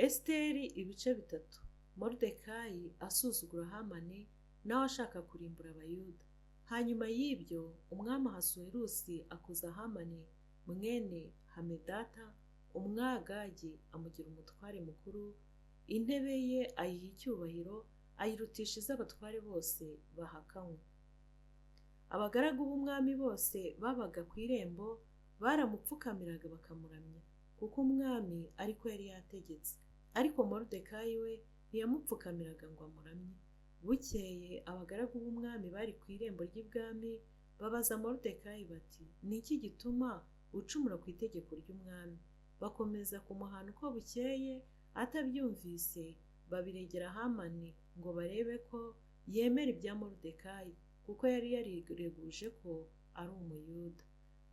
Esiteri ibice bitatu. Moridekayi asuzugura Hamani nawe ashaka kurimbura Abayuda. Hanyuma y'ibyo umwami Ahasuwerusi akuza Hamani mwene Hamedata Umwagagi amugira umutware mukuru, intebe ye ayiha icyubahiro, ayirutisha iz'abatware bose bahakanywe. Abagaragu b'umwami bose babaga ku irembo baramupfukamiraga bakamuramya, kuko umwami ariko yari yategetse. Ariko Moridekayi we ntiyamupfukamiraga ngo amuramye. Bukeye abagaragu b'umwami bari ku irembo ry'ibwami babaza Moridekayi bati ni iki gituma ucumura ku itegeko ry'umwami? Bakomeza kumuhana uko bukeye, atabyumvise babiregera Hamani ngo barebe ko yemera ibya Moridekayi, kuko yari yarireguje ko ari Umuyuda.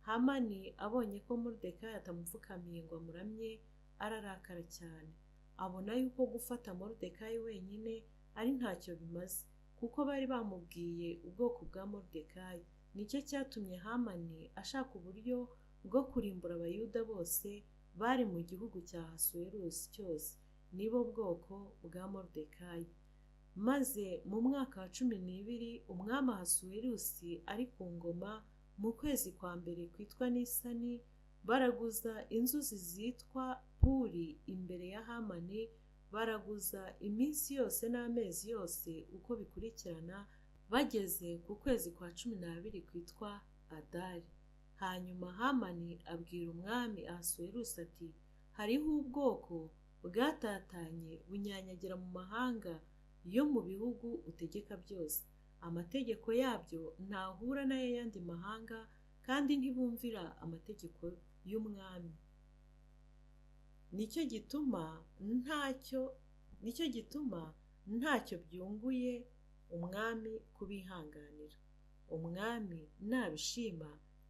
Hamani abonye ko Moridekayi atamupfukamiye ngo amuramye, ararakara cyane. Abona yuko gufata Moridekayi wenyine ari ntacyo bimaze, kuko bari bamubwiye ubwoko bwa Moridekayi. Nicyo cyatumye Hamani ashaka uburyo bwo kurimbura Abayuda bose bari mu gihugu cya Ahasuwerusi cyose, nibo bwoko bwa Moridekayi. Maze mu mwaka wa 12 umwami Ahasuwerusi ari ku ngoma, mu kwezi kwa mbere kwitwa Nisani, baraguza inzuzi zitwa Puri imbere ya Hamani, baraguza iminsi yose n'amezi yose uko bikurikirana, bageze ku kwezi kwa 12 kwitwa Adari. Hanyuma Hamani abwira umwami Ahasuwerusi ati hariho ubwoko bwatatanye bunyanyagira mu mahanga yo mu bihugu utegeka byose. Amategeko yabyo ntahura n'ay'ayandi mahanga, kandi ntibumvira amategeko y'umwami. Nicyo gituma ntacyo byunguye umwami kubihanganira. Umwami nabishima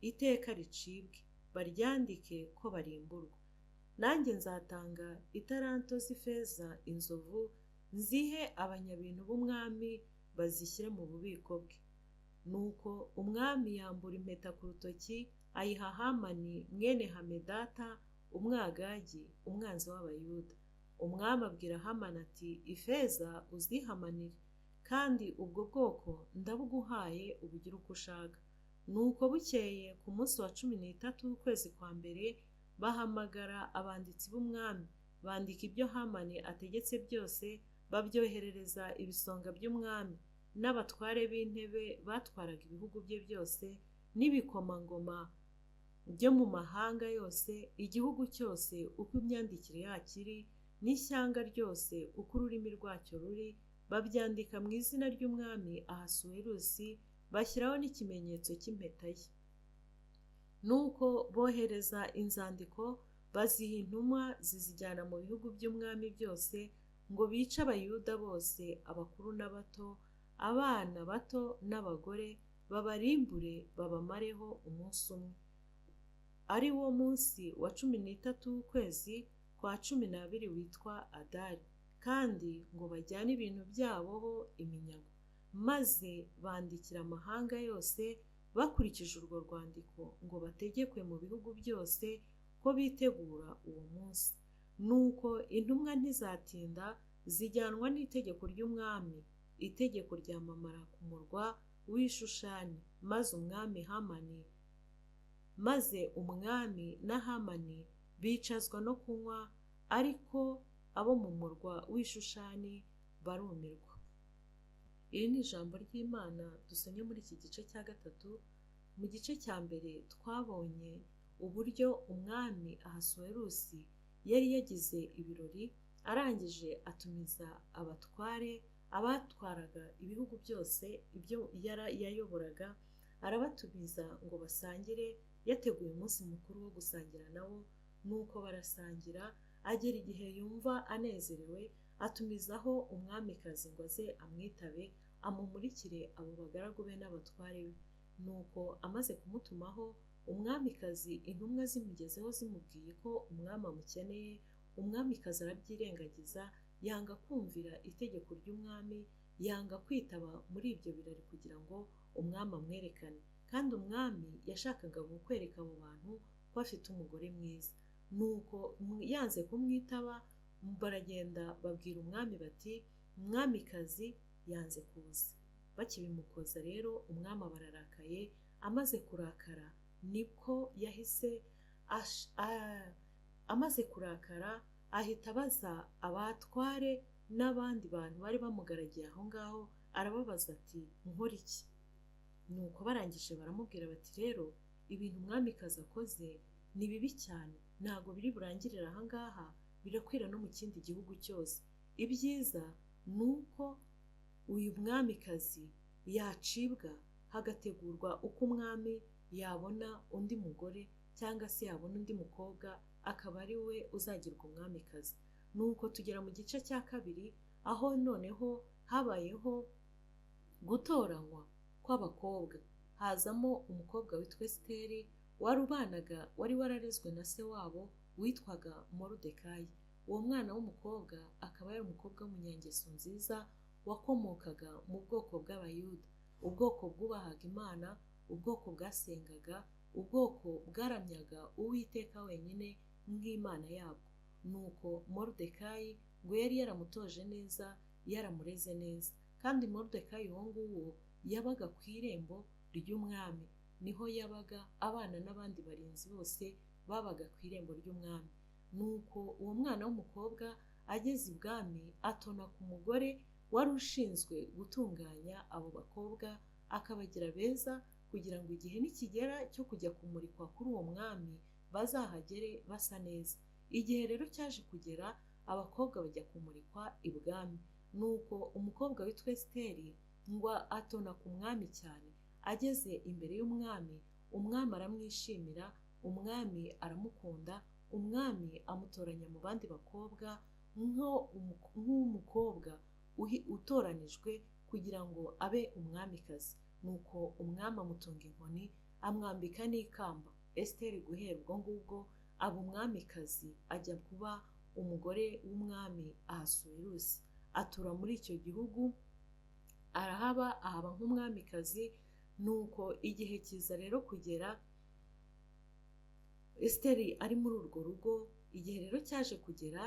iteka ricibwe, baryandike ko barimburwa. Nanjye nzatanga italanto z'ifeza inzovu, nzihe abanyabintu b'umwami bazishyire mu bubiko bwe. Nuko umwami yambura impeta ku rutoki ayiha Hamani mwene Hamedata Umwagagi, umwanzi w'Abayuda. Umwami abwira Hamani ati ifeza uzihamanire, kandi ubwo bwoko ndabuguhaye ubugire uko ushaka. Nuko bukeye ku munsi wa 13 w'ukwezi kwa mbere bahamagara abanditsi b'umwami, bandika ibyo Hamani ategetse byose, babyoherereza ibisonga by'umwami n'abatware b'intebe batwaraga ibihugu bye byose n'ibikomangoma byo mu mahanga yose, igihugu cyose uko imyandikire yacyo iri, n'ishyanga ryose uko ururimi rwacyo ruri, babyandika mu izina ry'umwami Ahasuwerusi, bashyiraho n'ikimenyetso cy'impeta ye. Nuko bohereza inzandiko baziha intumwa zizijyana mu bihugu by'umwami byose, ngo bice Abayuda bose, abakuru n'abato, abana bato n'abagore, babarimbure babamareho umunsi umwe, ari wo munsi wa 13 w'ukwezi kwa 12 witwa Adari, kandi ngo bajyane ibintu byabo ho iminyago. Maze bandikira amahanga yose bakurikije urwo rwandiko, ngo bategekwe mu bihugu byose ko bitegura uwo munsi. Nuko intumwa ntizatinda zijyanwa n'itegeko ry'umwami, itegeko ryamamara ku murwa w'i Shushani. Maze umwami na Hamani bicazwa no kunywa, ariko abo mu murwa w'i Shushani barumirwa. Iri ni ijambo ry'Imana dusomye muri iki gice cya gatatu. Mu gice cya mbere twabonye uburyo umwami Ahasuwerusi yari yagize ibirori, arangije atumiza abatware, abatwaraga ibihugu byose ibyo yayoboraga, arabatumiza ngo basangire. Yateguye umunsi mukuru wo gusangira nabo, nuko barasangira. Agera igihe yumva anezerewe, atumizaho umwamikazi ngo aze amwitabe, amumurikire abo bagaragu be n'abatware be. Nuko amaze kumutumaho umwamikazi, intumwa zimugezeho zimubwiye ko umwami amukeneye, umwamikazi arabyirengagiza, yanga kumvira itegeko ry'umwami, yanga kwitaba muri ibyo birori kugira ngo umwami amwerekane. Kandi umwami yashakaga kwereka abo bantu ko afite umugore mwiza. Nuko yanze kumwitaba, Baragenda babwira umwami bati umwamikazi yanze kuza. Bakibimukoza rero umwami aba ararakaye. Amaze kurakara niko yahise amaze kurakara ahita abaza abatware n'abandi bantu bari bamugaragiye aho ngaho, arababaza ati nkora iki? Nuko barangije baramubwira bati rero ibintu umwamikazi akoze ni bibi cyane, ntabwo biri burangirire aha ngaha, birakwira no mu kindi gihugu cyose. Ibyiza ni uko uyu mwamikazi yacibwa, hagategurwa uko umwami yabona undi mugore cyangwa se yabona undi mukobwa akaba ari we uzagirwa umwamikazi. Nuko tugera mu gice cya kabiri, aho noneho habayeho gutoranywa kw'abakobwa. Hazamo umukobwa witwa Esiteri wari ubanaga, wari wararezwe na se wabo witwaga Moridekayi. Uwo mwana w'umukobwa akaba yari umukobwa w'umunyangeso nziza, wakomokaga mu bwoko bw'Abayuda, ubwoko bwubahaga Imana, ubwoko bwasengaga, ubwoko bwaramyaga Uwiteka wenyine nk'Imana yabwo. Nuko Moridekayi ngo yari yaramutoje neza, yaramureze neza. Kandi Moridekayi uwo nguwo yabaga ku irembo ry'umwami, niho yabaga abana n'abandi barinzi bose babaga ku irembo ry'umwami. Nuko uwo mwana w'umukobwa ageze ibwami atona ku mugore wari ushinzwe gutunganya abo bakobwa, akabagira beza kugira ngo igihe nikigera cyo kujya kumurikwa kuri uwo mwami bazahagere basa neza. Igihe rero cyaje kugera, abakobwa bajya kumurikwa ibwami. Nuko umukobwa witwa Esiteri ngo atona ku mwami cyane. Ageze imbere y'umwami, umwami aramwishimira, umwami aramukunda, umwami amutoranya mu bandi bakobwa nk'umukobwa utoranijwe kugira ngo abe umwamikazi. Nuko umwami amutunga inkoni, amwambika n'ikamba. Esiteri guhera ubwo ngubwo aba umwamikazi, ajya kuba umugore w'umwami Ahasuwerusi. Atura muri icyo gihugu, arahaba, ahaba nk'umwamikazi. Nuko igihe kiza rero kugera, Esiteri ari muri urwo rugo. Igihe rero cyaje kugera,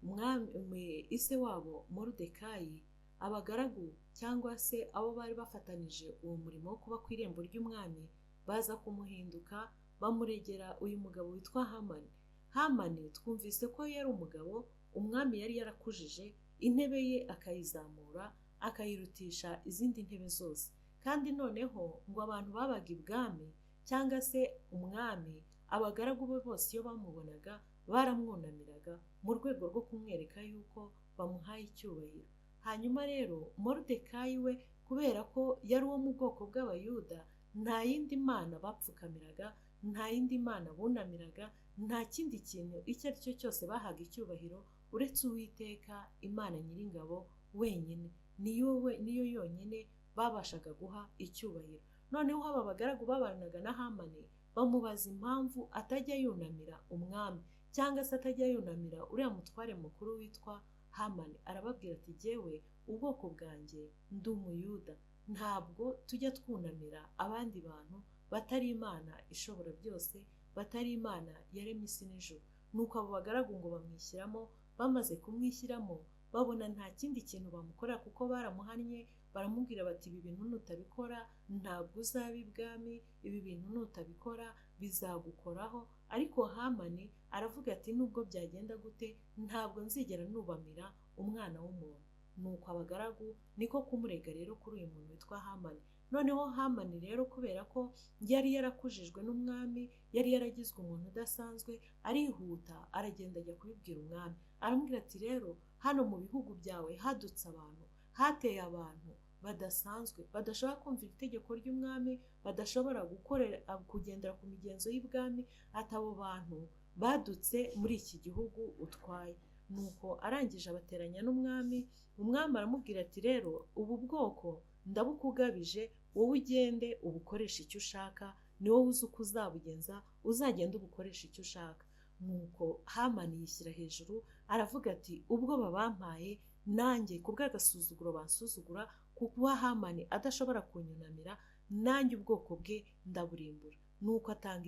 umwami ise wabo Moridekayi, abagaragu cyangwa se abo bari bafatanije uwo murimo wo kuba ku irembo ry'umwami baza kumuhinduka, bamuregera uyu mugabo witwa Hamani. Hamani twumvise ko yari umugabo umwami yari yarakujije, intebe ye akayizamura akayirutisha izindi ntebe zose. Kandi noneho ngo abantu babaga ibwami cyangwa se umwami, abagaragu be bose iyo bamubonaga baramwunamiraga mu rwego rwo kumwereka yuko bamuhaye icyubahiro. Hanyuma rero Moridekayi we, kubera ko yari uwo mu bwoko bw'Abayuda, nta yindi mana bapfukamiraga, nta yindi mana bunamiraga, nta kindi kintu icyo ari cyo cyose bahaga icyubahiro uretse Uwiteka Imana Nyiringabo wenyine. Niyo yonyine babashaga guha icyubahiro. Noneho aba bagaragu babanaga na Hamani bamubaza impamvu atajya yunamira umwami cyangwa se atajya yunamira uriya mutware mukuru witwa Hamani. Arababwira ati jyewe ubwoko bwanjye ndi Umuyuda, ntabwo tujya twunamira abandi bantu batari Imana ishobora byose, batari Imana yaremye isi n'ijuru. Nuko abo bagaragu ngo bamwishyiramo. Bamaze kumwishyiramo babona nta kindi kintu bamukorera, kuko baramuhannye, baramubwira bati ibi bintu nutabikora ntabwo uzaba ibwami, ibi bintu nutabikora bizagukoraho. Ariko Hamani aravuga ati nubwo byagenda gute ntabwo nzigera nubamira umwana w'umuntu. Nuko abagaragu niko kumurega rero kuri uyu muntu witwa Hamani. Noneho Hamani rero kubera ko yari yarakujijwe n'umwami, yari yaragizwe umuntu udasanzwe, arihuta aragenda ajya kubibwira umwami. Aramubwira ati rero hano mu bihugu byawe hadutse abantu, hateye abantu badasanzwe, badashobora kumvira itegeko ry'umwami, badashobora gukorera kugendera ku migenzo y'ibwami, ati abo bantu badutse muri iki gihugu utwaye. Nuko arangije abateranya n'umwami. Umwami aramubwira ati rero ubu bwoko ndabukugabije, wowe ugende ubukoreshe icyo ushaka, ni wowe uzi uko uzabugenza, uzagende ubukoreshe icyo ushaka. Nuko Hamani yishyira hejuru aravuga ati ubwo babampaye nanjye ku bw'agasuzuguro bansuzugura, kuba Hamani adashobora kunyunamira, nanjye ubwoko bwe ndaburimbura. Nuko atanga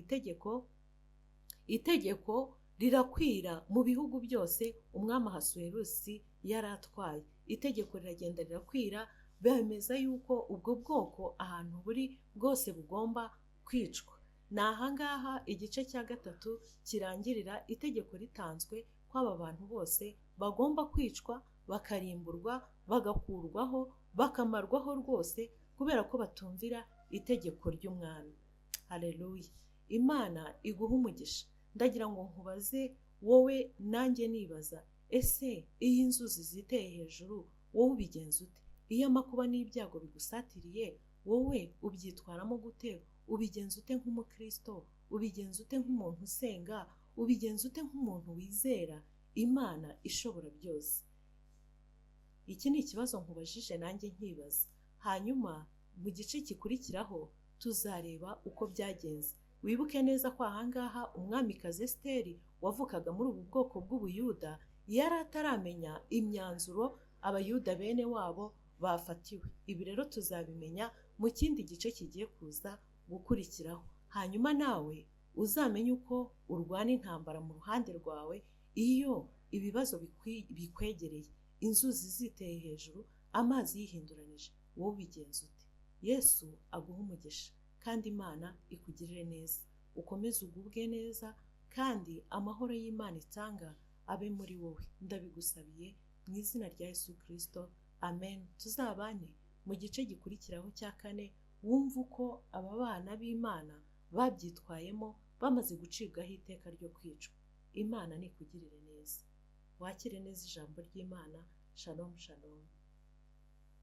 itegeko Rirakwira mu bihugu byose umwami Ahasuwerusi yari atwaye. Itegeko riragenda rirakwira, bemeza yuko ubwo bwoko ahantu buri bwose bugomba kwicwa. Ni ahangaha igice cya gatatu kirangirira, itegeko ritanzwe ko aba bantu bose bagomba kwicwa, bakarimburwa, bagakurwaho, bakamarwaho rwose, kubera ko batumvira itegeko ry'umwami. Haleluya! Imana iguha umugisha. Ndagira ngo nkubaze wowe nanjye nibaza, ese iyo inzuzi ziteye hejuru wowe ubigenza ute? Iyo amakuba n'ibyago bigusatiriye wowe ubyitwaramo gute? Ubigenza ute nk'umukristo? Ubigenza ute nk'umuntu usenga? Ubigenza ute nk'umuntu wizera Imana ishobora byose? Iki ni ikibazo nkubajije nanjye nkibaza. Hanyuma mu gice gikurikiraho tuzareba uko byagenze. Wibuke neza ko ahangaha umwamikazi Esiteri wavukaga muri ubu bwoko bw'Ubuyuda yari ataramenya imyanzuro Abayuda bene wabo bafatiwe. Ibi rero tuzabimenya mu kindi gice kigiye kuza gukurikiraho. Hanyuma nawe uzamenye uko urwana intambara mu ruhande rwawe iyo ibibazo bikwegereye, inzuzi ziteye hejuru, amazi yihinduranije, wowe ubigenza ute? Yesu aguhe umugisha kandi Imana ikugirire neza, ukomeze ugubwe neza kandi amahoro y'Imana itanga abe muri wowe. Ndabigusabiye mu izina rya Yesu Kristo, amen. Tuzabane mu gice gikurikiraho cya kane, wumve uko aba bana b'Imana babyitwayemo bamaze gucibwaho iteka ryo kwicwa. Imana nikugirire neza, wakire neza ijambo ry'Imana. Shalom, shalom.